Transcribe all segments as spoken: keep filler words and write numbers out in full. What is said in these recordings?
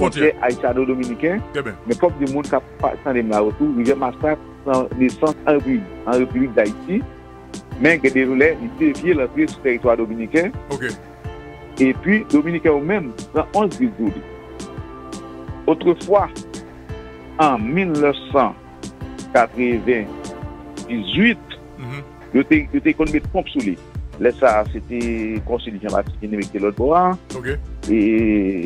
fwontyè ayisyano-dominiken. Men fòk di moun k ap tande m la yo tou, Rivyè Masak pran nesans an Repiblik, an Repiblik Dayiti, men gen de lè li devye l antre sou tèritwa dominiken. Epi, dominiken yo menm pran onz briz sou li. Otrefwa, an mil nèf san katrevenndizwit, yo te, yo te konn met ponp sou li. Lè sa a, se te Konsil Jean Baptiste ki te mete lòt bò a. E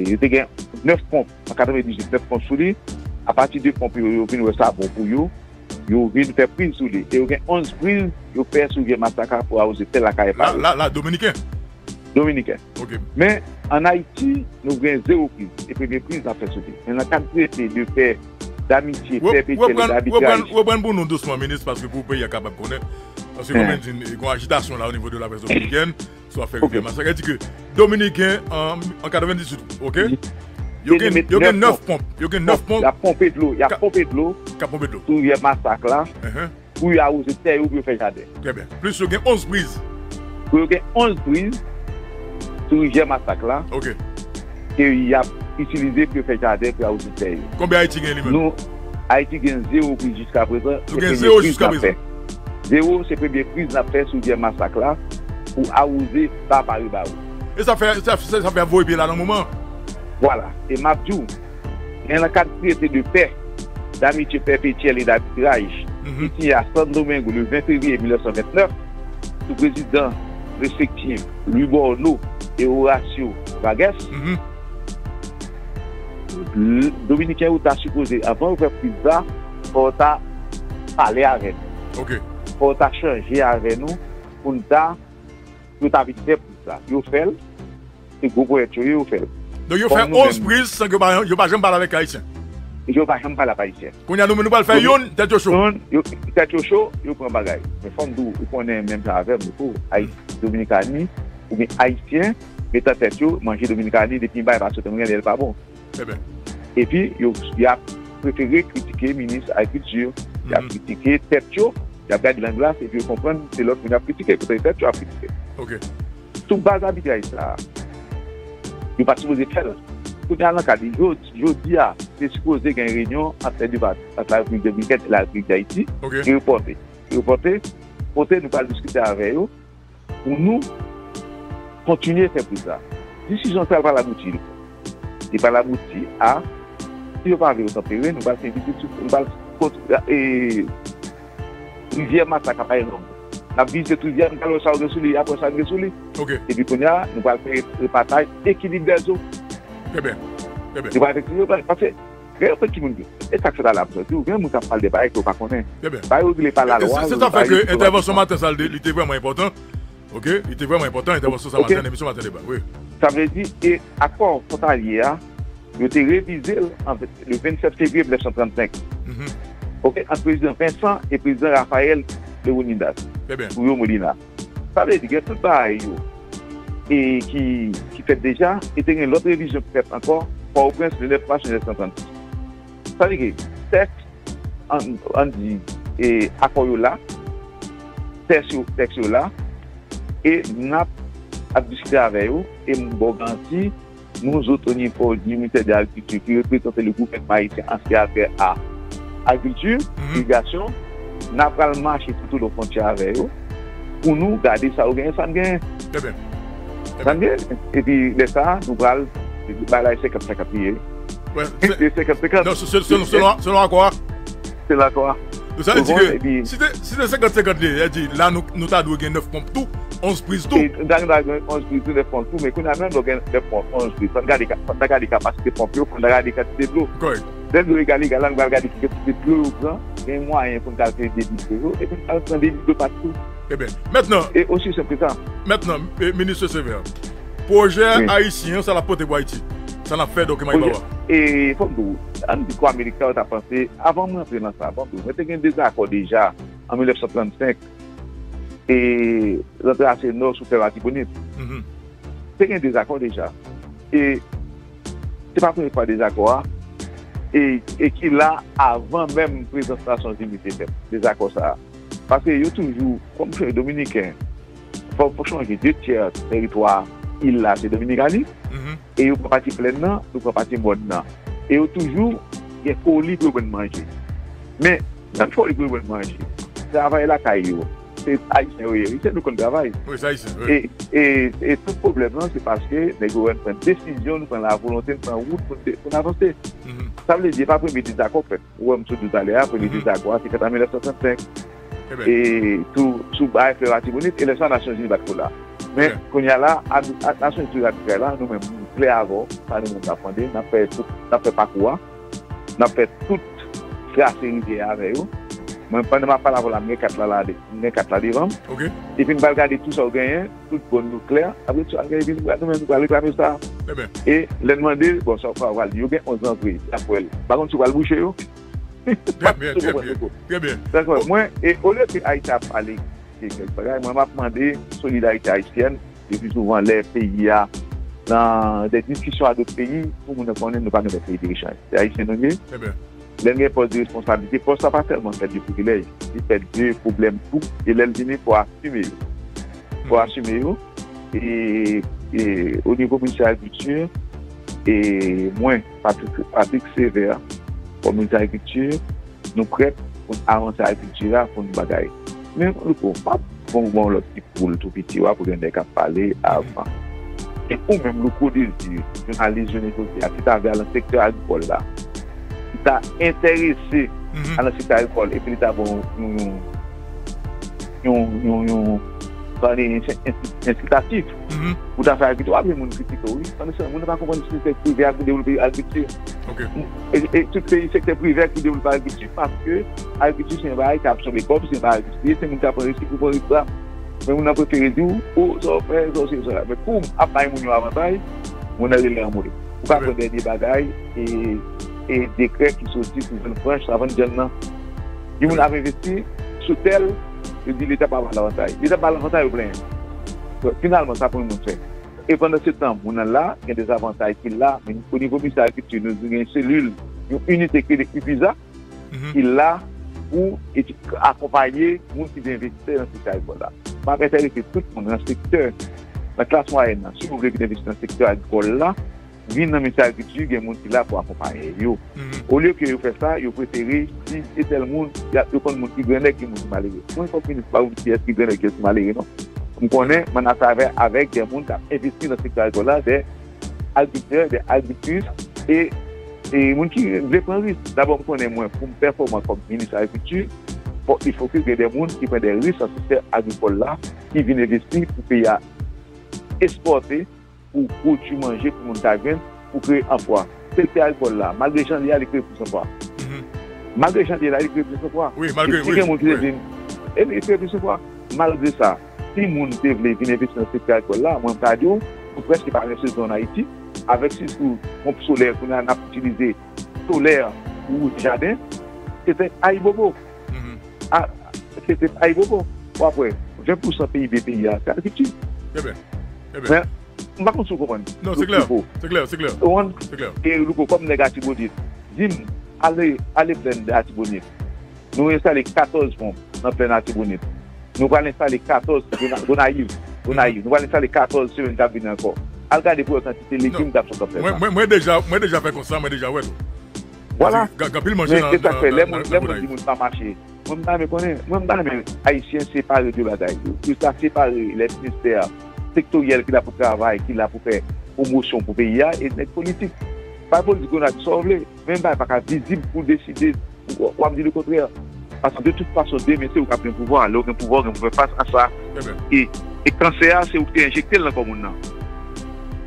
yo te gen nèf ponp, an katrevenndizwit, nèf ponp sou li. Apati de ponp yo, yo vin wè sa bon pou yo. Yo vin fè priz sou li. E yo gen onz priz yo fè sou Rivyè Masak la pou awoze tè lakay pa yo. La, la, dominiken. Dominiken. Men, ann Ayiti, nou gen zewo priz. E premye priz n ap fè sou li. Men nan kad trete de pè, damitye pèpetyèl e dabitraj. Reprann pou nou dousman, minis, paske pou peyi a kapab konnen. Paske, kòm di, gen yon ajitasyon la o nivo de laprès dominikèn, sou afè Rivyè Masak. Sa vle di ke Dominiken an, an katrevenndizwit, oke? Yo gen, yo gen nèf ponp. Yo gen nèf ponp. Y ap ponpe dlo, y ap ponpe dlo. K ap ponpe dlo. Sou Rivyè Masak la. Pou yo awoze tè yo, pou yo fè jaden. Trè byen. Plis yo gen onz priz. Pou yo gen onz priz sou Rivyè Masak la. Oke. Ke y ap itilize pou yo fè jaden, pou yo awoze tè yo. Konbyen Ayiti gen li menm? Nou, Ayiti gen zewo priz jiska prezan. Nou gen zewo jiska prezan. Zewo, se premye priz n ap fè sou Rivyè Masak la pou awoze Ba Parebaro. E sa fè, sa, sa, sa fè voye pye la nan moman. Vwala. E m ap di w, men nan kad trete de pè, damitye pèpetyèl e dabitraj, ki siyen a Santo Domingo le ven fevriye mil nèf san vennèf, sou prezidan respektif Louis Borno e Horacio Vargas, Dominiken yo ta sipoze, anvan yo fè priz la, fò yo ta pale avè nou. Fò yo ta chanje avè nou pou n ta, pou yo ta vin fè priz la. Yo fè l, se gwo ponyèt yo ye, yo fè l. Donk yo fè onz priz san ke yo pa, yo pa janm pale avèk Ayisyen. Yo pa janm pale avèk Ayisyen. Kounye a nou menm nou pral fè youn, tèt yo cho. Youn, yo, tèt yo cho, yo pran bagay. Men fò m di w, ou konnen menm jan avè m, tou, Ayiti, Dominikani, oubyen Ayisyen, met nan tèt yo, manje Dominikani, depi bagay pa sot an Guyane, l pa bon. Epi, yo, y ap prefere kritike minis agrikilti, y ap kritike tèt yo, y ap gade nan glas, epi yo konprann se lòt moun y ap kritike, poutèt tèt yo ap kritike. Sou baz abitraj sa a, yo pa t sipoze fè l. Kounye a, nan kad jodi, jodi a, te sipoze gen reyinyon ant lè de pati, ant la Repiblik Dominikèn e la Repiblik Dayiti, ki repòte. Ki repòte, kote nou pral diskite avè yo, pou nou kontinye fè priz la. Disizyon sa a pral abouti. Li pral abouti a, si yo pa vle yo tanpere, nou pral fè vizit sou, nou pral kont-, e, Rivyè Masak a Payelongue. N ap vizite tout rivyè, nou pral wè sa yo gen sou li, apre sa yo gen sou li. Epi kounye a, nou pral fè repataj ekilib dèzo. Trè byen. Trè byen. Nou pral fè ekilib, paske gen yon pakèt moun ki, e sa k fèt la, m di w, gen moun k ap pale de bagay ke yo pa konnen. Bagay yo regle pa lalwa. E se, se sa fè ke entèvansyon maten sa a, li te vrèman enpòtan. Oke? Li te vrèman enpòtan, entèvansyon sa maten, emisyon Maten Deba. Wi. Sa vle di, e akò fwontalye a, yo te revize l an, le vennsèt fevriye mil nèf san trannsenk. Oke? Ant prezidan Vincent e prezidan Raphaël Leonidas. Trè byen. Julio Molina. Sa vle di, gen tout bagay yo, e ki, ki fèt deja, e te gen lòt revizyon ki fèt ankò, Pòtoprens, le nèf mas mil nèf san trannsis. Sa vle di, tèks, ann, ann di, e, akò yo la, tèks yo, tèks yo la, e n ap, ap diskite avè yo, e m ba w garanti, nou zòt o nivo di ministè de lagrikilti ki reprezante le gouvènman ayisyen an se afè a agrikilti, irigasyon, n a pral mache toutoulon fwontyè avè yo pou nou gade sa yo genyen, sa n genyen. Trè byen. Sa n genyen. Epi lè sa a, nou pral, bagay la e senkant senkant li ye. Wi, se senkant senkant. Non, se, se, selon, selon, selon akò a. Selon akò a. Sa vle di ke si te, si te senkant senkant li ye, sa vle di la nou, nou ta dwe gen nèf ponp tou, onz priz tou. E nou ta, nou ta gen onz priz tou, nèf ponp tou, men kounye a menm lè w gen nèf ponp, onz priz, fò n gade ka-, fò n ta gade kapasite ponp yo, fò n ta gade kantite dlo. Kòrèk. Lè dlo egal egal la, nou pral gade ki kantite dlo yo pran, gen mwayen pou n kalkile debi dlo yo, epi n pral pran debi dlo patou. Trè byen. Mentnan, e osi senp ke sa. Mentnan, e, minis Sévère, pwojè ayisyen an, sa l ap pote pou Ayiti? Sa n ap fè, dokiman yo ba w la? E fò m di w, ann di kwa minik sa yo ta panse, avan m rantre nan sa, fò m di w, mwen te gen dezakò deja an mil nèf san trannsenk, e rantre ase nò sou flèv Latibonit. Te gen dezakò deja. E se pa premye fwa dezakò a, e, e ki la avan menm prezans Nasyonzini te fèt, dezakò sa a. Paske yo toujou, kòm se Dominiken, fò, fò chonje de tyè tèritwa il la se Dominikani, e yo pran pati plèn nan, yo pran pati mòn nan. E yo toujou gen koli pou yo jwenn manje. Men, nan koli pou yo jwenn manje, travay lakay yo, se Ayisyen yo ye, wi, se nou konn travay. Wi, se Ayisyen, wi. E, e, e tout pwoblèm nan, se paske nèg yo wè n pran desizyon, nou pran lavolonte, n pran wout pou n, pou n avanse. Mhm. Sa vle di, e pa premye dezakò, fèt. Ou wè m sot di w talè a, premye dezakò a, se fèt an mil nèf san swasannsenk. E sou, sou bagay flèv Latibonit, e lè sa Nasyonzini bat kou la. Men, kounye a la, a, a, Nasyonzini bat kou la, nou menm, nou klè avè w, sa nou menm n ap mande, n ap fè tout, n ap fè pakou a, n ap fè tout trase rivyè a avè yo. Mwen, pandan m ap pale avè w la, m gen kat la, la, m gen kat la devan m. Epi n pral gade tou sa w genyen, tout bòn nou klè. Apre tou, al gade, epi nou pral, nou menm, nou pral reklame sa. E lè n mande, bon, sa w pral di, yo gen onz antre, y ap wè l. Pa konn si w pral bouche yo. Trè byen, trè byen, trè byen. Dakò, mwen, e olye ke Ayiti ap pale de kèk bagay, mwen, m ap mande solidarite ayisyèn, le pli souvan lè peyi a nan de diskisyon a dòt peyi, pou moun nan konnen nou pa nan de peyi de echanj. Se Ayisyen nou ye. Lè n gen pòs de responsablite, pòs la pa sèlman fèt de privilèj, li fèt de pwoblèm tou, e lè l vini, fò asime yo. Fò asime yo. E, e o nivo ministè agrikilti, e mwen, Patrick, Patrick Sévère, kòm ministè agrikilti, nou prèt pou n avanse agrikilti a pou n bagay. Men, Louko, m ap bon, bon lòt ti poul tou piti wa pou gen nèg k ap pale avan. E ou menm, Louko Désir, jounalis jounen jodi a, ki ta vle al nan sektè agrikòl la, ki ta enterese al nan sektè agrikòl, epi li ta bon yon, yon, yon, yon, yon, yon, yon ensitatif pou ta fè agrikilti. W ap jwenn moun kritike w, wi. Pandan se tan, moun nan pa konprann se sektè prive a ki devlope agrikilti. E, e tout peyi, sektè prive a ki devlope agrikilti, paske agrikilti se yon bagay ki absòbe kòb, se yon bagay ki se moun ki ap pran risk, ki pran risk la. Men moun nan prefere di w, o, sa w fè, sa w se, sa w la. Men kou ap bay moun yo avantaj, moun nan rele anmwe. Ou ka pran dènye bagay, e, e dekrè ki soti pou vann franch, sa vann djèl nan. Yon moun ap envesti sou tèl, yo di Leta pa ba l avantaj. Leta ba l avantaj, yo plenyen. Donk, finalman, sa pou yon moun fè. E pandan se tan, moun nan la, gen de zavantaj ki la, men o nivo ministè agrikilti, nou di gen selil, yon inite ki rele UPISA, ki la pou edi-, akonpaye moun ki vle envesti nan sektè agrikòl la. M ap enterese tout moun nan sektè, nan klas mwayèn nan, si nou vle vin envesti nan sektè agrikòl la, vin nan ministè agrikilti, gen moun ki la pou akonpaye yo. Olye ke yo fè sa, yo prefere di se tèl moun, y a, yo konn moun ki grannèg, gen moun ki malere. Mwen, kòm minis, pa pou di kiyès ki grannèg, kiyès ki malere, non. M konnen, mwen atravè avèk de moun k ap envesti nan sektè agrikòl la, de agriktè, de agriktris, e, e moun ki vle pran risk. Dabò, m konnen mwen, pou m pèfòman kòm minis agrikilti, fò, il faut que gen de moun ki pran de risk nan sektè agrikòl la, ki vin envesti pou peyi a ekspòte, pou pwodui manje, pou moun ta jwenn, pou kreye anplwa. Sektè agrikòl la, malgre jan li ye a, li kreye plis anplwa. Malgre jan li ye la, li kreye plis anplwa. Wi, malgre, e si gen moun ki te vin, e li kreye plis anplwa. Malgre sa, si moun te vle vin envesti nan sektè agrikòl la, mwen, m ka di w, nou prèske pa gen sezon an Ayiti, avèk sitou ponp solè, kounye a n ap itilize solè pou jaden, se te ayibobo. A, se te ayibobo. W ap wè, ven pousan PIB peyi a, se agrikilti. Trè byen. Trè byen. Men, m pa konn si w konprann. Non, se klè. Se klè, se klè. Ou konprann? Se klè. E Louko, kòm nèg Atibonit, di m, ale, ale plèn de Atibonit. Nou enstale katòz ponp nan plèn Atibonit. Nou pral enstale katòz Gona-, Gonayiv. Gonayiv. Nou pral enstale katòz semèn k ap vini ankò. Al gade pou wè kantite legim k ap sot nan plèn sa. Mwen, mwen, mwen deja, mwen deja fè konsta, mwen deja wè tou. Vwala. Gen, gen anpil manje nan, nan, nan, nan Gonayiv. Men se sa k fè, lè moun, lè moun di moun pa mache, mwen m ta renmen konnen, mwen m ta renmen Ayisyen separe de bagay yo. Yo ta separe lè ministè sektoryèl ki la pou travay, ki la pou fè pwomosyon pou peyi a, e nèg politik. Pa politik Gonayiv, sa w vle. Men bagay pa ka vizib pou deside, w, w ap di lekontrè. Paske de tout fason, demen, se ou k ap gen pouvwa. Lè w gen pouvwa, w gen pou fè fas a sa. E, e kansè a, se ou ki te enjekte l nan kò moun nan.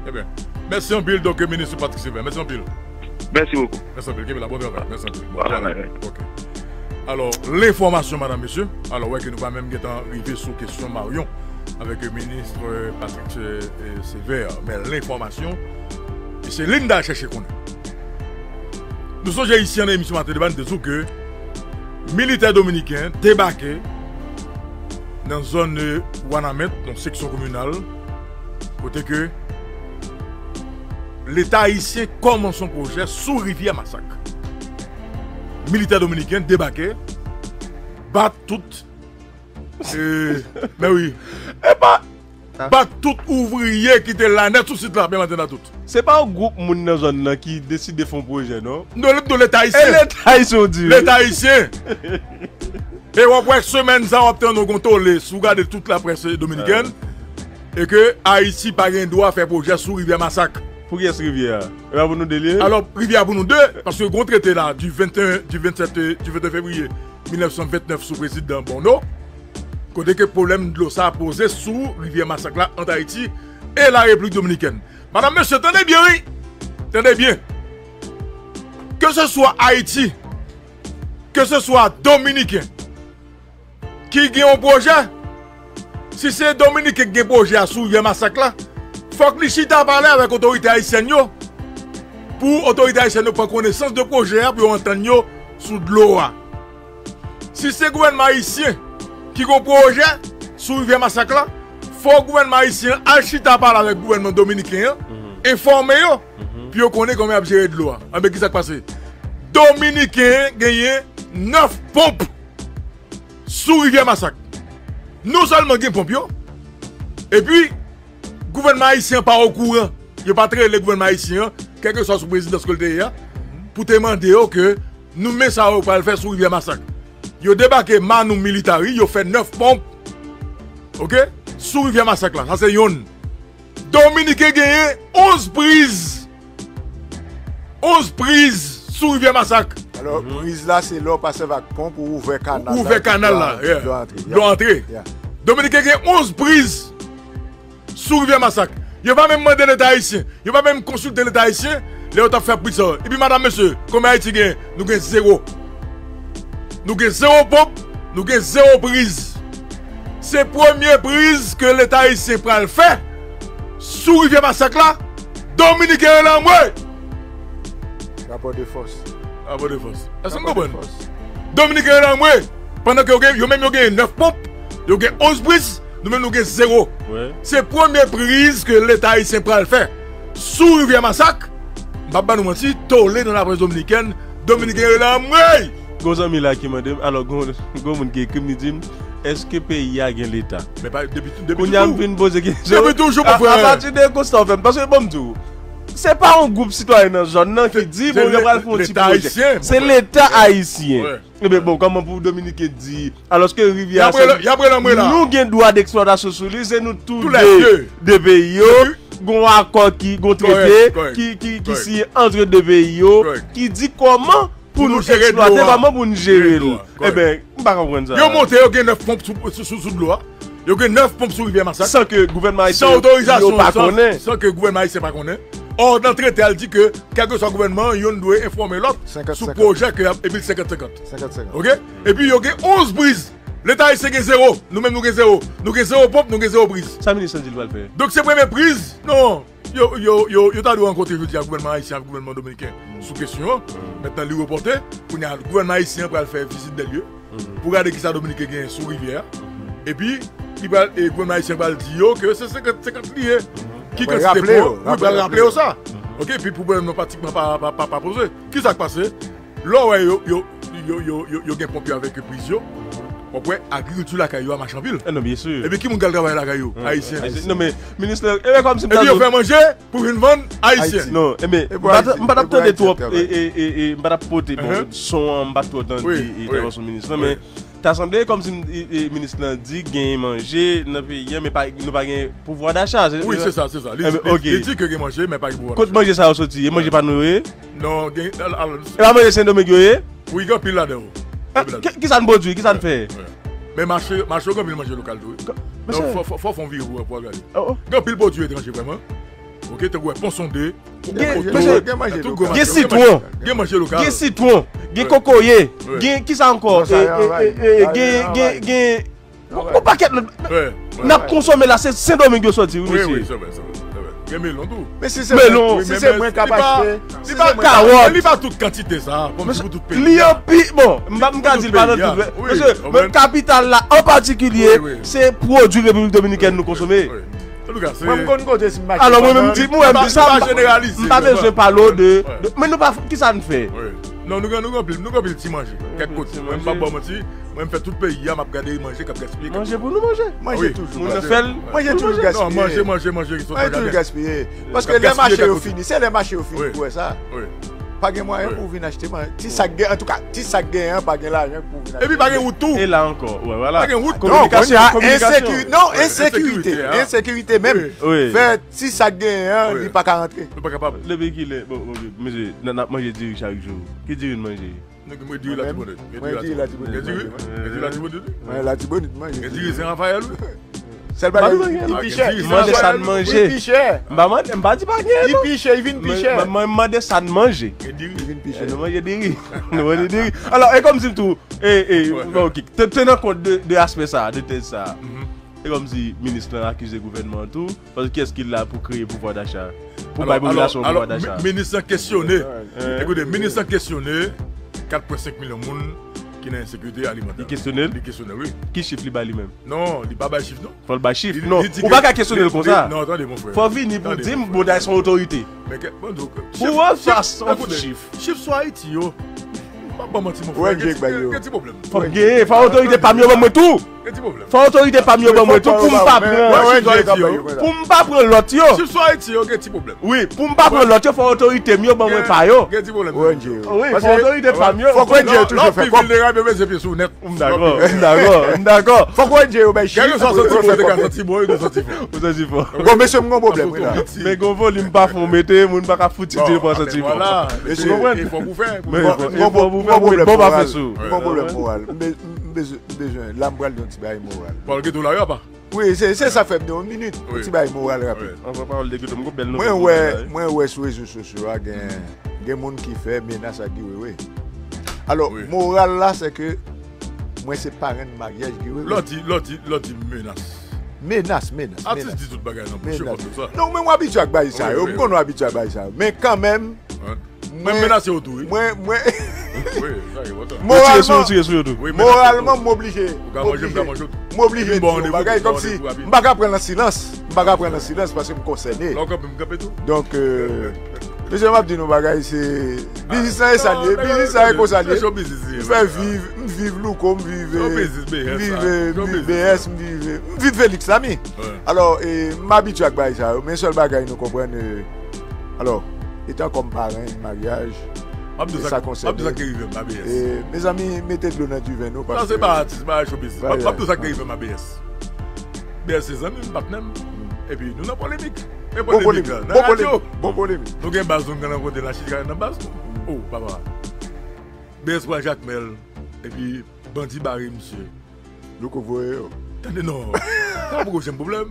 Trè byen. Mèsi anpil, donk, minis Patrick Sévère. Mèsi anpil. Mèsi bokou. Mèsi anpil. Kenbe la, bon travay. Mèsi anpil. Bon travay. Ok. Alò, lenfòmasyon, madam, mesye. Alò, wè ke nou pa menm gentan rive sou kesyon Marion avèk minis Patrick, e, Sévère. Men lenfòmasyon, e se li n t al chèche konnen. Nou sonje isi an nan emisyon Maten Deba, n te di w ke militè dominiken debake nan zòn, e, Wanament, nan seksyon kominal, kote ke Leta ayisyen kòmanse yon pwojè sou rivyè Masak. Militè dominiken debake, bat tout, e, men wi. Epa, Bat tout ouvriye ki te la nèt sou sit la, byen maten a tout. Se pa yon gwoup moun nan zòn nan ki deside fè yon pwojè, non? Non, non, Leta ayisyen. E Leta ayisyen, w di. Leta ayisyen. E w ap wè semèn sa w ap tande yon tole si w gade tout laprès dominikèn e ke Ayiti pa gen dwa fè pwojè sou rivyè Masak. Pou kiyès rivyè a? E pa pou nou de li ye? Alò, rivyè a pou nou de, paske gon trete la, di venteyen, di vennsèt, di venteyen fevriye mil nèf san vennèf sou prezidan Bonno, kote ke pwoblèm dlo sa a poze sou rivyè Masak la ant Ayiti e la Repiblik Dominikèn. Madanm, mesye, tande byen, wi. Tande byen. Ke se swa Ayiti, ke se swa Dominiken ki gen yon pwojè, si se Dominiken ki gen pwojè a sou rivyè Masak la, fòk li chita pale avèk otorite ayisyèn yo pou otorite ayisyèn yo pran konesans de pwojè a pou yo antann yo sou dlo a. Si se gouvènman ayisyen ki gen yon pwojè sou rivyè Masak la, fò gouvènman ayisyen an al chita pale avèk gouvènman dominiken an, enfòme yo, pou yo konnen kòman y ap jere dlo a. Anben, ki sa k pase? Dominiken genyen nèf ponp sou rivyè Masak. Non sèlman gen ponp yo, epi gouvènman ayisyen an pa okouran. Yo pa t rele gouvènman ayisyen an, kèlkeswa sou prezidans ke l te ye a, pou te mande yo ke nou men sa yo pral fè sou rivyè Masak. Yo debake Manum Militari, yo fè nèf ponp, oke, sou rivyè Masak la. Sa se yonn. Dominiken genyen onz priz. Onz priz sou rivyè Masak. Alò, priz la se lè w pa sèvi ak ponp ou ouvè kanal la. Ou ouvè kanal la, yeah. Dlo antre. Dominiken gen onz priz sou rivyè Masak. Yo pa menm mande Leta ayisyen. Yo pa menm konsilte Leta ayisyen lè yo t ap fè priz sa yo. Epi, madanm, mesye, konbyen Ayiti gen? Nou gen zewo. Nou gen zewo ponp, nou gen zewo priz. Se premye priz ke Leta ayisyen pral fè sou rivyè Masak la. Dominiken rele anmwe! Rapò de fòs. Rapò de fòs. Èske n konprann? Dominiken rele anmwe! Pandan ke yo gen, yo menm yo genyen nèf ponp, yo gen onz priz, nou menm nou gen zewo. Se premye priz ke Leta ayisyen pral fè sou rivyè Masak. M p ap ba nou manti, tole nan laprès dominikèn, Dominiken rele anmwey! Gon zanmi la ki mande m, alò gon, gon moun ki ekri m, li di m, èske peyi a gen Leta? Men pa depi, depi Kounye a m toutou. Vin poze kesyon. Depi toujou, mon frè. Apati de konsta w fè m. Paske, bon, m di w, se pa yon gwoup sitwayen nan zòn nan ki di, bon, yo pral fè yon ti pwojè. Se Leta ayisyen. Ebyen, bon, kòman pou Dominiken di, alòske rivyè a se nou gen dwa deksplwatasyon sou li, se nou tou de, de peyi yo, gon akò ki, gon trete ki, ki, ki siyen antre de peyi yo, ki di kòman pou nou eksplwate, kòman pou nou jere l. Ebyen, m pa konprann sa. Yo monte, yo gen nèf ponp sou, sou, sou, sou dlo a. Yo gen nèf ponp sou rivyè Masak. San ke gouvènman ayisyen yo pa konnen. San ke gouvènman ayisyen pa konnen. Ò, nan trete a, l di ke, kèlkeswa gouvènman an, youn dwe enfòme lòt sou pwojè ke y ap, epi l senkant senkant. Oke? Epi yo gen onz priz. Leta ayisyen gen zewo. Nou menm, nou gen zewo. Nou gen zewo ponp, nou gen zewo priz. Sa minis lan di l pral fè? Donk, se premye priz. Non. Yo, yo, yo, yo ta dwe rankontre jodi a gouvènman ayisyen avèk gouvènman dominiken sou kesyon an. Mentnan, li repòte. Kounye a, gouvènman ayisyen an pral fè vizit dè lye pou gade kisa Dominiken genyen sou rivyè a. Epi, li pral, e, gouvènman ayisyen pral di yo ke se senkant senkant li ye. Ki kantite pon? Wi, pral raple yo sa. Oke, epi pwoblèm nan pratikman pa, pa, pa, pa poze. Kisa k pase? Lè w wè yo, yo, yo, yo, yo, yo gen ponp yo avèk priz yo, w ap wè agrikilti lakay yo a mache anpil. E non, byen si. Epi ki moun k al travay lakay yo? Ayisyen. Non, men, minis lan, e kòmsi m ta di w. Epi yo fè manje pou vin vann Ayisyen. Non, e men, m pa t, m pa t ap tande twòp, e, e, e, e, m pa t ap pote, bon, son an, m pa t twò tande entèvansyon minis lan, men ta sanble kòmsi minis lan di genyen manje nan peyi a, men pa, nou pa gen pouvwa dacha. Wi, se sa, se sa. Li di ke gen manje, men pa gen pouvwa dacha. Kot manje sa yo soti? E manje pa nou yo ye? Non, gen, al, al. E pa manje Sendomeng yo ye? Wi, gen anpil ladan yo. Kisa n pwodui? Kisa n fè? Men mache, mache yo gen anpil manje lokal tou, wi. Donk, fò, fò, fò w fè yon vire pou, pou w gade. Gen anpil pwodui etranje, vrèman. Oke, tankou wè pon sonde. Gen, gen manje lokal. Gen sitwon. Gen manje lokal. Gen sitwon. Gen kokoye. Gen, kisa ankò? Gen, gen, gen, gen, gen, Yon pakèt lòt. N ap konsome la, se Sendomeng yo soti, wi, mesye. Wi, wi, se vre, se vre, se vre. Gen melon tou. Men si se mwen, si se mwen k ap achte, si se mwen k ap achte. Kawòt. Li pa tout kantite sa, kòmsi pou tout peyi a. Li anpil, bon, m pa, m ka di l pa nan tout, men, mesye, men kapital la, an patikilye, se pwodui Repiblik Dominikèn nou konsome. Antouka, se. Mwen, m konn kote si m achte banann. Alò, mwen menm, m di, mwen, m di sa, m pa, m pa bezwen pale w de, de, men nou pa, kisa n fè? Non, nou gen, nou gen anpil, nou gen anpil ti manje. Kèk kote, mwen, m p ap ba w manti. Mwen, m fè tout peyi a, m ap gade manje k ap gaspiye. Manje pou nou manje. Manje toujou gaspiye. Manje toujou gaspiye. Non, manje, manje, manje ki sot nan jaden. Manje toujou gaspiye. Paske lè mache yo fini, se lè mache yo fini pou wè sa. Pa gen mwayen pou w vin achte manje. Ti sa k gen, antouka, ti sa k genyen an pa gen lajan pou w vin achte. Epi pa gen wout tou. E la ankò, wè, vwala. Pa gen wout. Non, kounye a, ensekirite. Non, ensekirite. Ensekirite menm. Fè ti sa k genyen an, li pa ka rantre. Nou pa kapab. Depi kilè, bon, bon, mesye, n ap manje diri chak jou. Ki diri n manje? Mwen diri Latibonit. Mwen diri Latibonit. Mwen diri Latibonit. Mwen Latibonit manje. Mwen diri Sen Rafayèl wi. Sèl bagay li pi chè. Manje sa n manje. Li pi chè. M pa mande, m pa di pa gen. Li pi chè, li vin pi chè. Mwen mande sa n manje. Li vin pi chè. Nou manje diri. Nou manje diri. Alò, e kòmsi m tou, e, e, ok. Te, te nan kont de, de aspè sa, de tèz sa. E kòmsi minis lan akize gouvènman an tou. Paske kiyès ki la pou kreye pouvwa dacha? Pou bay popilasyon pouvwa dacha? Minis lan kesyone. Ekoute, minis lan kesyone kat pwen senk milyon moun ki nan ensekirite alimantè. Li kesyone l? Li kesyone l, wi. Ki chif li bay li menm? Non, li pa bay chif, non. Fò l bay chif. Non, ou pa ka kesyone l konsa. Non, tande, mon frè. Fò w vini pou w di m, bon, dayè se yon otorite. Pou w fè yon chif. Chif sou Ayiti yo. M ap ban manti, mon frè. Gen ti pwoblèm. Fò m genyen, fò otorite pa m yo ban mwen tou. Gen ti pwoblèm. Fò otorite pa m yo ban mwen tou pou m pa pran. Pou m pa pran lòt yo. Chif sou Ayiti yo, gen ti pwoblèm. Wi, pou m pa pran lòt yo, fò otorite m yo ban mwen pa yo. Gen ti pwoblèm. Wi, fò otorite pa m yo. Fòk O N G yo toujou fè kòb. Lè w pi vilnerab, yo bezwen pye sou w nèt. M dakò, m dakò, m dakò. Fòk O N G yo bay chif. Kèlkeswa santiman ou te ka santi bon, yo te santi fò. Ou santi fò. Bon, mesye, m gon pwoblèm wi la. Men gon volim pafon mete, moun pa ka fouti di l pran santiman. Mesye, e fòk ou fè. Men fòk ou fè pou met bon pa fè sou. M gon pwoblèm moral. M bezwen, m bezwen, la m pral di yon ti bagay moral. Bon, gen tou la yo apa. Wi, se, se sa fè m di yon minit, yon ti bagay moral rapid. Mwen wè, mwen wè sou rezo sosyo a gen, gen moun ki fè menas ak Guy Wewe. Alò, moral la se ke mwen se parenn maryaj Guy Wewe. Lè w di, lè w di, lè w di menas. Menas, menas. Atis di tout bagay nan bouch yo kòm sa. Non, men mwen abitye ak bagay sa yo, m konn ou abitye ak bagay sa yo. Men kanmenm, mwen menase w tou, wi. Mwen, mwen, moralman, moralman, m oblije, m oblije, m oblije di yon bagay kòmsi m pa ka pran l an silans. M pa ka pran l an silans paske m konsène. Donk, euh, mesye, m ap di nou bagay, se biznis la e sa l ye, biznis la e konsa l ye. M fè viv, m viv Louko, m viv, m viv, m viv B S, m viv, m viv Felix Lamy. Alò, e, m abitye ak bagay sa yo, men sèl bagay nou konprann, e, alò, etan kòm parenn maryaj, e sa konsène. E, mezanmi, mete dlo nan diven nou, paske. Sa se pa atis, se pa showbiz. M ap di w sa k te rive m a B S. B S se zanmi m, patnè m. Epi nou nan polemik. Men polemik la, nan radyo. Bon polemik. Nou gen baz nou, nou nan kote la chita nan baz nou. Oh, papa. B S pran Jakmèl. Epi bandi bare misye. Louko voye yo. Tande non. Sa poko janm pwoblèm.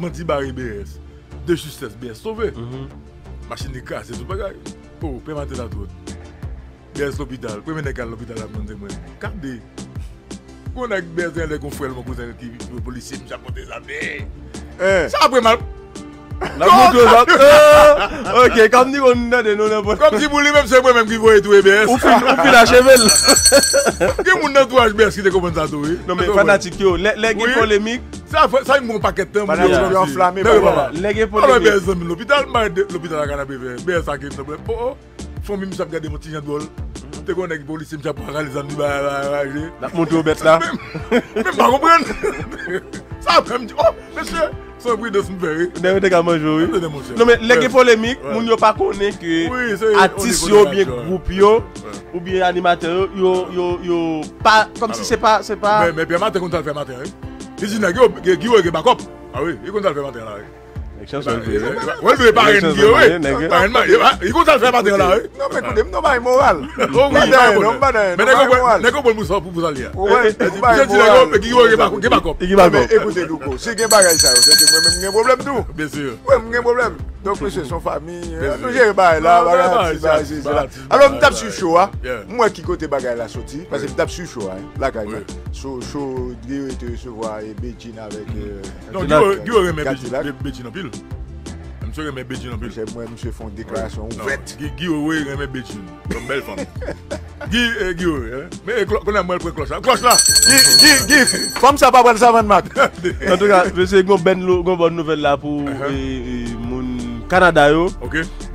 Bandi bare B S. De justès, B S sove. Machin li kraze tout bagay. Oh, pè maten la tout. B S lopital. Premye nèg k al lopital la, moun di mwen, gade. Gon nèg B S gen lè gon frè l, gon kouzen l ki polisye, misye ap monte zam. Sa apre mal. N ap montre w zam. Ok, kòm di bon, nou tande nou nan bon. Kòmsi pou li menm se mwen menm ki voye touye B S. Ou fin, ou fin acheve l. Gen moun nan antouraj B S ki te konprann sa tou, wi. Non, men fanatik yo, lè, lè gen polemik. Sa, sa yon bon pakèt tan, moun yo anflame. Lè gen polemik. Alò, B S zanmi lopital, m pa lopital la kanapevè. B S sa ki pwoblèm. Oh, oh. Fanmi misye ap gade m yon ti jan dwòl. M te konnen ki polisye misye ap pran rale zam li ba raje. N ap montre w bèt la. Men m pa konprann. Sa fè m di, oh, mesye, se yon pridans m fè, wi. Nèg yo te ka manje w, wi. Non, men lè gen polemik, moun yo pa konnen ke atis yo oubyen gwoup yo, oubyen animatè yo, yo, yo, yo pa, kòmsi se pa, se pa. Men, men Pierre Martin konn sa l fè maten, wi. Li di nèg yo, Guy Wewe gen bakòp. A wi, li konn sa l fè maten la, wi. Nèg chanson l vle. Wè, l vle parenn Guy Wewe, wi. Parenn, li konn sa l fè maten la, wi. Non, men koute m, non, bay moral. Oh, wi, bay moral. Men nèg yo pran, nèg yo pran pou sa, pou, pou sa l ye a. Ou wè, ou bay moral. Guy Wewe gen bakòp, gen bakòp. Gen bakòp. Men ekoute, Louko, si gen bagay sa yo, se ke mwen menm m gen pwoblèm tou. Byen si. Wi, m gen pwoblèm. Donk, mesye, se yon fanmi, nou jere bagay la, bagay atis, bagay sesi la. Alò, m t ap swiv show a, m wè ki kote bagay la soti, paske m t ap swiv show a, lakay mwen. Show, show, Guy Wewe te resevwa e Bedjine avèk, euh, Non, Guy Wewe, Guy Wewe renmen Bedjine anpil. Misye renmen Bedjine anpil. Misye, mwen, misye fè yon deklarasyon ouvèt. Guy, Guy Wewe renmen Bedjine. Yon bèl fanm. Guy, eh, Guy Wewe, hein? Men, eh, kounye a mwen pran klòch la. Klòch la! Guy, Guy, Guy, fanm sa pa pral savann mak. Antouka, mesye, gon bèn, gon bòn nouvèl la pou, eh, eh, moun Kanada yo.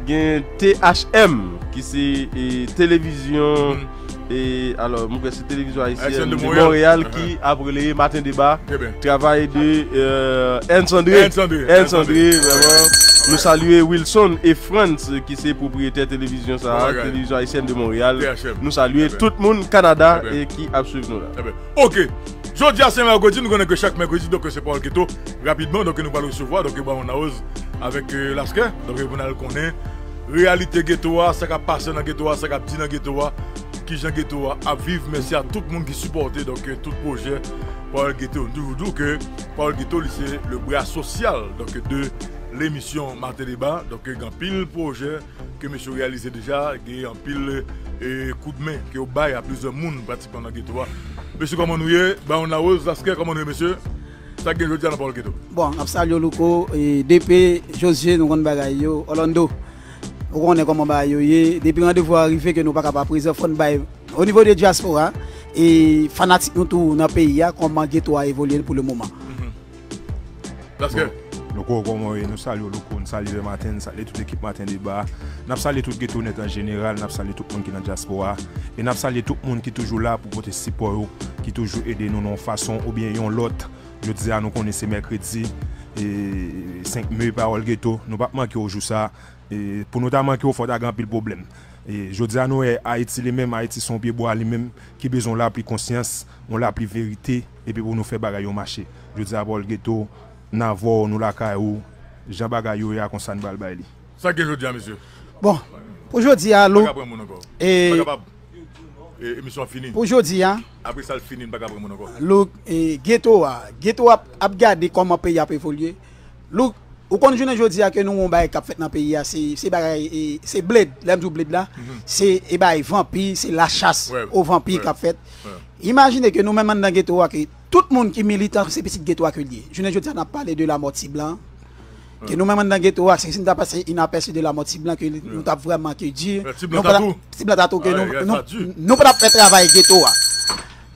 Gen T H M, ki se, eh, televizyon E alò, mwen kwè se Télévision Haïtienne de Montréal ki ap releye Maten Deba. Travay de euh, Ernst André. Ernst André, vrèman. Nou salye Wilson e Frantz ki se pwopriyetè televizyon sa a, Télévision Haïtienne de Montréal. Nou salye tout moun Kanada e ki ap swiv nou la. Ok. Jodi a se mèkredi, nou konnen ke chak mèkredi, donk se Pawòl Geto. Rapidman, donk nou pral resevwa, donk Baron Naoz avèk euh, Laskè. Donk pou n al konnen reyalite geto a, sa k ap pase nan geto a, sa k ap di nan geto a, kijan geto a ap viv. Mèsi a tout moun ki sipòte donk tout pwojè Pawòl Geto. Nou toujou di w ke Pawòl Geto li se le bra sosyal donk de lemisyon Maten Deba. Donk gen anpil pwojè ke mesye yo reyalize deja, gen anpil e, koudmen ke yo bay a plizyè moun pratikman nan geto a. Mesye, kòman nou ye? Baron Larose, Laskè, kòman nou ye, mesye? Sa k gen jodi a nan Pawòl Geto? Bon, n ap salye w, Louko, e, D P, Josye, nou konn bagay yo, Orlando. Ou konnen kòman bagay yo ye. Depi randevou a rive ke nou pa ka pa prezan, fò n bay o nivo de dyaspora e fanatik nou tou nan peyi a kòman geto a evolye pou le moman. Laskè. Louko, kòman w ye? Nou salye w, Louko, n salye Vè Maten, n salye tout ekip Maten Deba. N ap salye tout Geto Nèt an jeneral, n ap salye tout moun ki nan dyaspora. E n ap salye tout moun ki toujou la pou pote sipò yo, ki toujou ede nou nan yon fason oubyen yon lòt. Jodi a nou konnen se mèkredi e senk me, Pawòl Geto. Nou p ap manke w jou sa. E pou nou ta manke w, fò ta gen anpil pwoblèm. E jodi a nou wè Ayiti li menm, Ayiti se yon pyebwa li menm ki bezwen yon lapli konsyans, yon lapli verite, epi pou nou fè bagay yo mache. Jodi a Pawòl Geto, n avè w, nou lakay ou, jan bagay yo ye a konsa n pral bay li. Sa k gen jodi a, mesye? Bon, pou jodi a, Lou, e, emisyon an fini. Pou jodi a, apre sa l fini, n pa ka pran moun ankò. Lou, e, geto a, geto a ap gade kòman peyi a ap evolye. Lou, ou konn jounen jodi a ke nou wè yon bagay k ap fèt nan peyi a, se, se bagay, e, se bled, lè m di w bled la, se, e, bagay vanpi, se lachas o vanpi k ap fèt. Imajine ke nou menm anndan geto a, ke tout moun ki militan, se pitit geto a ke l ye. Jounen jodi a, n ap pale de lamò ti blan. Ke nou menm anndan geto a, se si n ta pase inapèsi de lamò ti blan, ke nou t ap vrèman ke di. Ti blan tatou. Ti blan tatou, ke nou, nou, nou pa t ap fè travay geto a.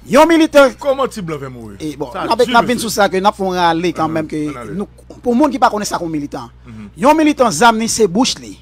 Yon militan. Kòman ti blan fè mouri? E bon, n ap, n ap vin sou sa, ke n ap fè yon rale kanmenm, ke nou, pou moun ki pa konnen sa k yon militan. Yon militan, zam li, se bouch li.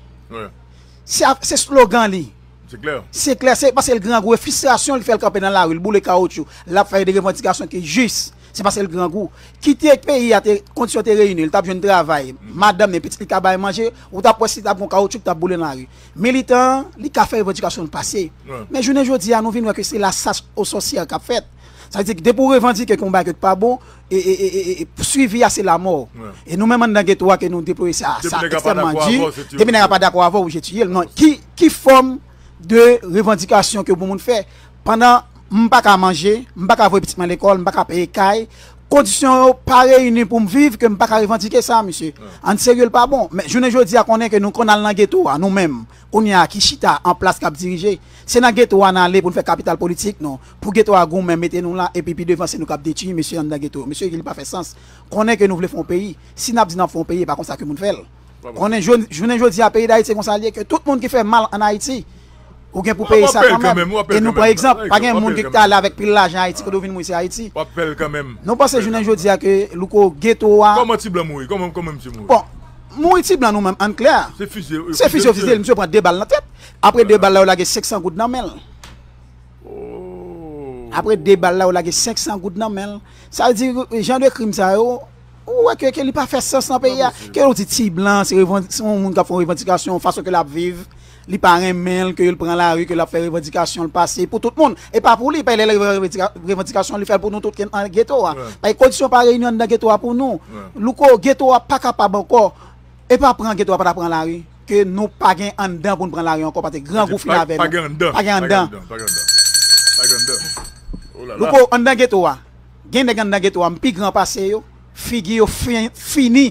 Se, se slogan li. Se klè. Se klè, se paske l grangou, e fristrasyon li fè l kanpe nan lari, l boule kawoutchou, l ap fè de revandikasyon ki jis. Se paske l grangou. Kite peyi a te, kondisyon te reyini, li t ap jwenn travay, madanm li, pitit li ka bay manje, ou t ap wè si t ap gon kawoutchou ki t ap boule nan lari. Militan an, li ka fè revandikasyon l pase. Men jounen jodi a, nou vin wè ke se la chasse aux sorcières k ap fèt. Sa vle di ke depi w revandike ke yon bagay ke pa bon, e, e, e, e, e, swivi a se lamò. E nou menm anndan geto a ke nou deploye sa, sa ekstrèmman di. Depi nèg la pa dakò avè w, se tiye w. Depi nèg la pa dakò avè w, oblije tiye l. Non, ki, ki fòm de revandikasyon ke pou moun fè? Pandan m pa ka manje, m pa ka voye pitit mwen lekòl, m pa ka peye kay, kondisyon yo pa reyini pou m viv, ke m pa ka revandike sa, mesye. Ann serye, l pa bon. Men jounen jodi a, konnen ke nou konn al nan geto a, nou menm. Kounye a ki chita an plas k ap dirije. Se nan geto a n ale pou n fè kapital politik nou. Pou geto a goumen mete nou la, epi pi devan se nou k ap detwi mesye anndan geto. Mesye, li pa fè sans. Konnen ke nou vle fè yon peyi. Si n ap di n ap fè yon peyi, e pa konsa ke moun fè l. Konnen jou-, jounen jodi a, peyi Dayiti se konsa l ye, ke tout moun ki fè mal ann Ayiti, ou gen pou peye sa kanmenm. E nou pran egzanp, pa gen moun ki ale avèk pil lajan Ayiti, kote w vin mouri se Ayiti. W ap fè l kanmenm. Nou panse jounen jodi a ke, Louko, geto a. Kòman ti blan mouri? Kòman, kòman misye mouri? Bon, mouri ti blan nou menm, ann klè. Se fizye, se fizye yo fizye l, misye pran de bal nan tèt. Apre de bal la, yo lage senk san goud nan men l. Apre de bal la, yo lage senk san goud nan men l. Sa vle di, jan de krim sa yo, ou wè ke, ke li pa fè sans nan peyi a. Ke yo di ti blan, se revan-, se yon moun k ap fè yon revandikasyon, fason ke l ap viv. Li pa renmen l, ke l pran lari, ke l ap fè revandikasyon l pase pou tout moun. E pa pou li, paske lè l revandika-, revandikasyon, li fè l pou nou tout ki nan geto a. Paske kondisyon pa reyini anndan geto a pou nou. Louko, geto a pa kapab ankò. E pa pran geto a pa ta pran lari. Ke nou pa gen anndan pou n pran lari ankò, paske grangou fin avè nou. Pa gen anndan. Pa gen anndan. Pa gen anndan. Pa gen anndan. Louko, anndan geto a. Gen nèg anndan geto a, m pi gran pase yo. Figi yo fi-, fini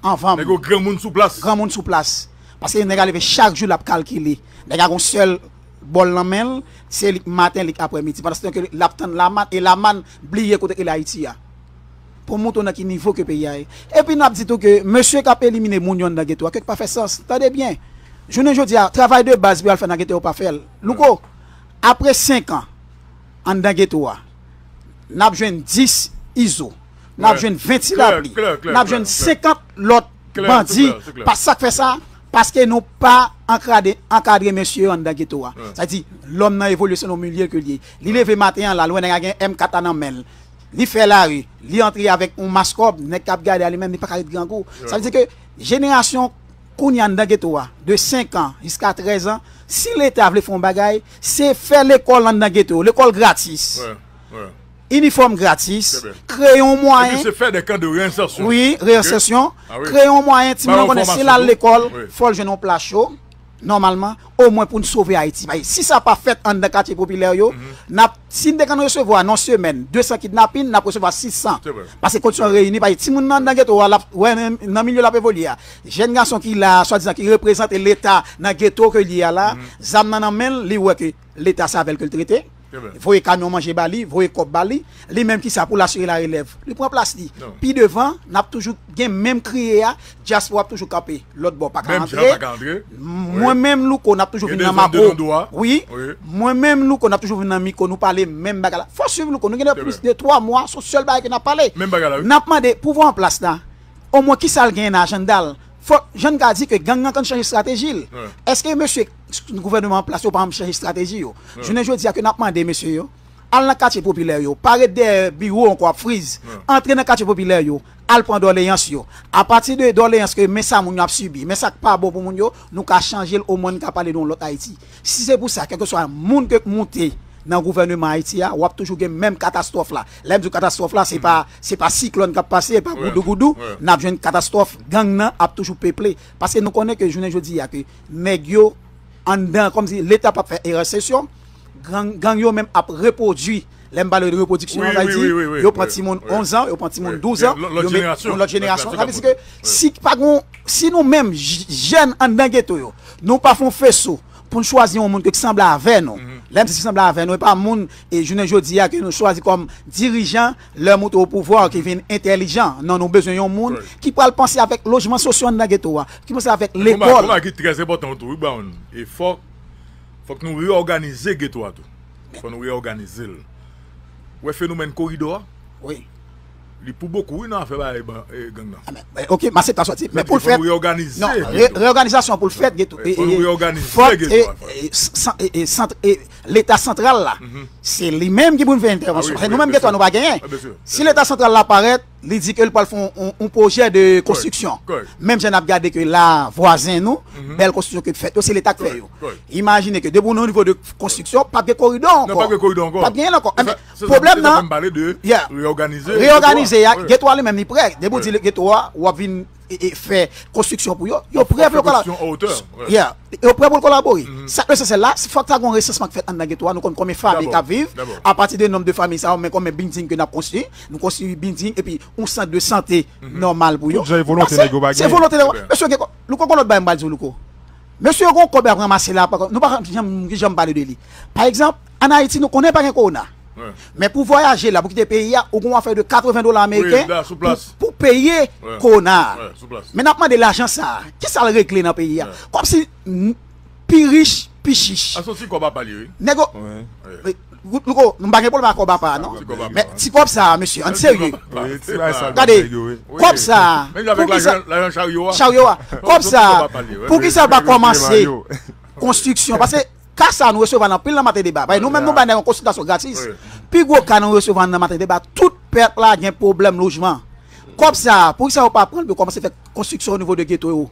anvan m. Nèg yo granmoun sou plas. Granmoun sou plas. Paske nèg a leve chak jou l ap kalkile. Nèg a gon sèl bòl nan men l, se li k maten, li k aprèmidi. Pandan se tan ke l ap tann lamann, e lamann bliye kote l Ayiti a. Pou montre w nan ki nivo ke peyi a ye. Epi n ap di tou ke mesye k ap elimine moun yo anndan geto a, ke k pa fè sans. Tande byen. Jounen jodi a, travay de baz pou y al fè nan geto yo pa fè l. Louko, apre senk an, anndan geto a, n ap jwenn dis Izo. N ap jwenn ven Ti Lapli. N ap jwenn senkant lòt bandi. Pa sa k fè sa? Paske nou pa ankadre, ankadre mesye yo anndan geto a. Sa di, lòm nan evolye selon milye ke l ye. Li leve maten an la, l wè nèg la gen M kat la nan men l. Li fè lari, li antre avèk yon mas kòb, nèg k ap gade a li menm, li pa ka ret grangou. Sa vle di ke jenerasyon kounye a anndan geto a, de senk an jiska trèz an, si Leta vle fè yon bagay, se fè lekòl anndan geto yo, lekòl gratis. Inifòm gratis, kreye yon mwayen. Epi se fè de kan de reyensèsyon. Wi, reyensèsyon. Kreye yon mwayen, timoun nan konnen si l al lekòl, fò l jwenn yon plas cho, nòmalman, omwen pou n sove Ayiti. Paske si sa pa fèt anndan katye popilè yo, n ap, si n te konn resevwa nan semèn de san kidnapin, n ap resevwa sis san. Paske kondisyon reyini, paske timoun nan anndan geto a, l ap wè nan, nan milye l ap evolye a. Jèn gason ki la, swadizan ki reprezante Leta nan geto ke l ye a la, zam nan nan men l, li wè ke Leta se avè l ke l trete. Voye kamyon manje ba li, voye kòb ba li. Li menm ki sa pou l asire larelèv. Li pran plas li. Pi devan, n ap toujou gen menm kriye a, dyaspora ap toujou kanpe lòt bò, pa ka antre. Mwen menm Louko, n ap toujou vin nan Mako. Wi. Mwen menm Louko, n ap toujou vin nan Miko, nou pale menm bagay la. Fò swiv Louko, nou gen plis de twa mwa, se yon sèl bagay ke n ap pale. N ap mande pouvwa an plas la. Omwen kisa l genyen nan ajanda l? Fòk, jan n ka di ke gang nan konn chanje estrateji l. Èske mesye gouvènman an plas yo pa janm chanje estrateji yo? Jounen jodi a ke n ap mande mesye yo, al nan katye popilè yo, pa ret dèyè biwo ankò ap friz. Antre nan katye popilè yo, al pran dòleyans yo. Apati de dòleyans ke men sa moun yo ap sibi, men sa k pa bon pou moun yo, nou ka chanje l, omwen n ka pale de yon lòt Ayiti. Si se pou sa, kèlkeswa moun ke k moute nan gouvèneman Ayiti a, w ap toujou gen menm katastwòf la. Lè m di w katastwòf la, se pa, se pa siklòn k ap pase, se pa goudougoudou, n ap jwenn katastwòf, gang nan ap toujou peple. Paske nou konnen ke jounen jodi a, ke nèg yo anndan, kòmsi Leta p ap fè erè jesyon, gang, gang yo menm ap repwodui. Lè m pale de repwodiksyon, sa vle di, yo pran timoun onz an, yo pran timoun douz an, yo met yon lòt jenerasyon. Sa vle di ke si pa gon, si nou menm, j-, jèn anndan geto yo, nou pa fè yon feso pou n chwazi yon moun ke k sanble avè nou. Lè m di ki sanble avè nou, e pa moun, e jounen jodi a ke nou chwazi kòm dirijan, lè moute o pouvwa, ki vin entèlijan. Non, nou bezwen yon moun ki pral panse avèk lojman sosyo anndan geto a, ki panse avèk lekòl. Yon bagay ki trè enpòtan tou, wi, Brown. E fòk, fòk nou reyòganize geto a tou. Fòk nou reyòganize l. Ou wè fenomèn koridò a? Wi. Li pou bokou, wi, nan afè bagay ban-, e, gang nan. Ah, men, men, ok, m aksepte sa w di. Men pou l fèt, non, re-, reyòganizasyon pou l fèt, geto, e, fòk nou reyòganize geto a, fòk, e, e, san-, e, e, sant-, e, Leta santral la, se li menm ki pou n fè entèvansyon. Paske nou menm geto a nou pa genyen. Si Leta santral la parèt, li di ke l pral fè yon, yon, yon pwojè de konstriksyon. Menm jan n ap gade ke la, vwazen nou, bèl konstriksyon ke fèt yo, se Leta k fè yo. Imajine ke depi w nan nivo de konstriksyon, p ap gen koridò ankò. Non, p ap gen koridò ankò. P ap gen ankò. Pwoblèm nan, reyòganize a, geto a li menm li prè. Depi w di geto a, w ap vin e, e fè konstriksyon pou yo, yo prè pou yo ka la. Yo prè pou l kolabore. Sa k lesansyèl la, fòk ta gon resansman k fèt anndan geto a, nou konn konbyen fanmi k ap viv, apati de nonb de fanmi sa yo, men konbyen bilding ke n ap konstwi, nou konstwi bilding epi yon sant de sante nòmal pou yo. Tout jan e volonte nèg yo pa genyen. Se volonte nèg yo. Mesye, gen kò-, Louko, gon lòt bagay m pral di w, Louko. Mesye yo gon kòb y ap ranmase la, nou pa janm, janm pale de li. Pa egzanp, ann Ayiti, nou konnen pa gen kowona. Men pou vwayaje la, pou kite peyi a, ou gon afè de katreven dola ameriken pou, pou peye kowona a. Men n ap mande lajan sa a, kisa l regle nan peyi a? Kòmsi n-, pi rich, pi chich. A, se yon ti kòb apa li ye, wi. Nèg yo, Louko, nou pa gen pwoblèm ak kòb apa a, non. Men ti kòb sa a, mesye, ann serye. Gade, kòb sa a, pou kisa, charyo a, kòb sa a, pou kisa l pa kòmanse konstriksyon? Paske ka sa a nou resevwa l anpil nan Maten Deba. Paske nou menm nou bay nèg yo konsiltasyon gratis. Pi gwo ka nou resevwa nan Maten Deba, tout pèp la gen pwoblèm lojman. Kòb sa a, poukisa yo pa pran l pou yo kòmanse fè konstriksyon o nivo de geto yo?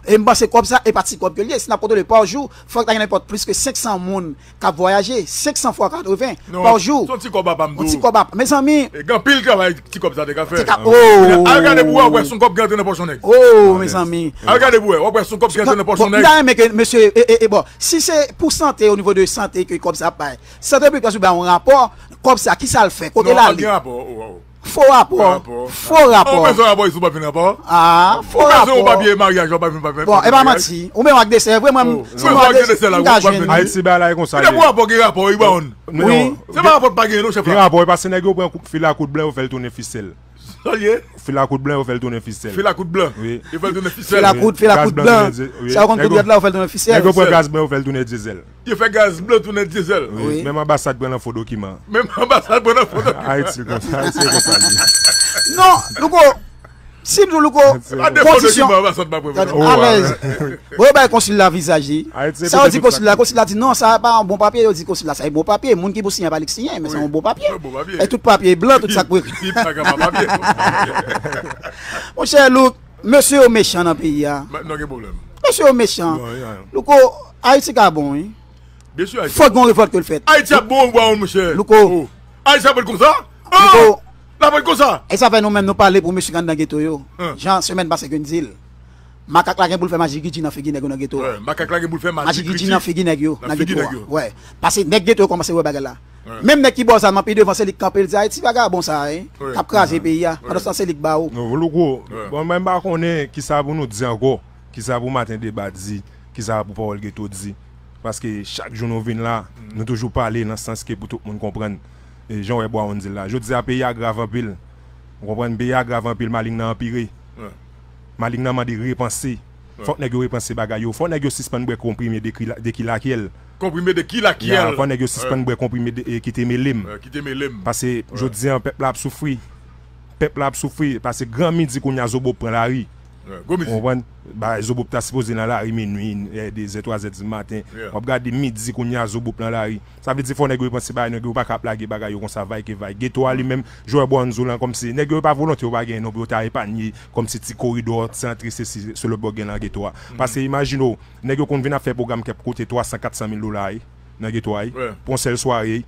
E m panse kòb sa, e pa ti kòb ke l ye. Si n ap kontwole pa jou, fòk ta gen nenpòt plis ke senk san moun k ap vwayaje. Senk san fwa katreven pa jou. Se yon ti kòb apa m di w. Yon ti kòb apa. Mezanmi. E gen anpil travay ti kòb sa te ka fè. Te ka, oh. Al gade pou w wè, w ap wè se yon kòb ki antre nan pòch yon nèg. Oh, mezanmi. Al gade pou w wè, w ap wè se yon kòb ki antre nan pòch yon nèg. Bon, m ta renmen ke mesye, e, e, e, bon, si se pou sante, o nivo de sante ke kòb sa ap bay, Sante Piblik Plas Piblik bay yon rapò, kòb sa, kisa l fè, kote l ale? Fo rapò. Fo rapò. Ou bezwen rapò isit, ou pa vin rapò. Ah, fo rapò. Ou bezwen yon papye maryaj, ou pa vin papye maryaj. Bon, e pa manti. Ou menm ak desè, vre mwen, si mwen ak desè, m ka jwenn li. Ayiti, bagay la e konsa. Depi rapò gen rapò, wi, Brown. Wi. Se pa rapò pa gen, non, chèf la. Gen rapò, e paske nèg yo pran kou-, fil a kout blan, yo fè l tounen fisèl. Sa l ye? Fil a kout blan, yo fè l tounen fisèl. Fil a kout blan. Wi. Yo fè l tounen fisèl. Fil a kout, fil a kout blan. Sa yo konn kout dwèt la, yo fè l tounen fisèl. Nèg yo pran gaz blan, yo fè l tounen dizèl. Yo fè gaz blan tounen dizèl. Wi. Menm anbasad pran nan fo dokiman. Menm anbasad pran nan fo dokiman. Ayiti konsa, Ayiti konsa li ye. Non, Louko, Si m di w, Louko, kondisyon, alèz. Bon, yo bay konsil la vizaj li. Sa yo di konsil la, konsil la di non, sa pa yon bon papye, yo di konsil la sa yon bon papye. Moun ki pou siyen pa li k siyen, men se yon bon papye. E tout papye blan, tout sa k pou ekri. Monchè Louk, mesye yo mechan nan peyi a. Mesye yo mechan. Louko, Ayiti ka bon, wi. Fòk gen yon revòlt ke l fèt. Ayiti ap bon, bwa, monchè. Louko. Ayiti ap bon konsa? Louko. L ap bon konsa? E sa fè nou menm nou pale pou mesye k anndan geto yo. Jan semèn pase ke n di l. Makak la gen pou l fè majigiji nan figi nèg yo nan geto a. Makak la gen pou l fè majigiji nan figi nèg yo nan geto a. Wè. Paske nèg geto yo kòmanse wè bagay la. Menm nèg ki ba w zam an pi devan se li k kanpe l di Ayiti vagabon sa a, k ap kraze peyi a. Pandan se tan se li k ba ou. Non, Louko, bon, mwen m pa konnen kisa pou nou di ankò. Kisa pou maten deba di, kisa pou pawòl geto di. Paske chak jou nou vin la, nou toujou pale nan sans ke pou tout moun konprann. E jan w wè Bwawon di l la. Jodi a peyi a grav anpil. Ou konprann? Peyi a grav anpil, maling nan anpire. Maling nan mande repanse. Fòk nèg yo repanse bagay yo. Fòk nèg yo sispann bwè konprime de ki la- de kilakyèl. Konprime de kilakyèl. Ya, fòk nèg yo sispann bwè konprime de, e, kite melem. Kite melem. Paske jodi an pèp la ap soufri. Pèp la ap soufri. Paske gran midi kounye a Zobo pran lari. Ou konprann? Ba, Zobo ta sipoze nan lari minwi, e, dezè, twazè di maten. W ap gade midi kounye a Zobo pran lari. Sa vle di fò nèg yo repanse bagay, nèg yo pa ka ap lage bagay yo konsa vay ke vay. Geto a li menm, Jowè Bwawon di w lan kòmsi nèg yo pa volonte yo pa genyen non pou yo ta epanye kòmsi ti koridò, ti antre sesi, se lòt bò gen nan geto a. Paske imajine w, nèg yo konn vin ap fè pwogram kèk kote twa san, kat san mil dola wi, nan geto a wi. Pou yon sèl sware wi.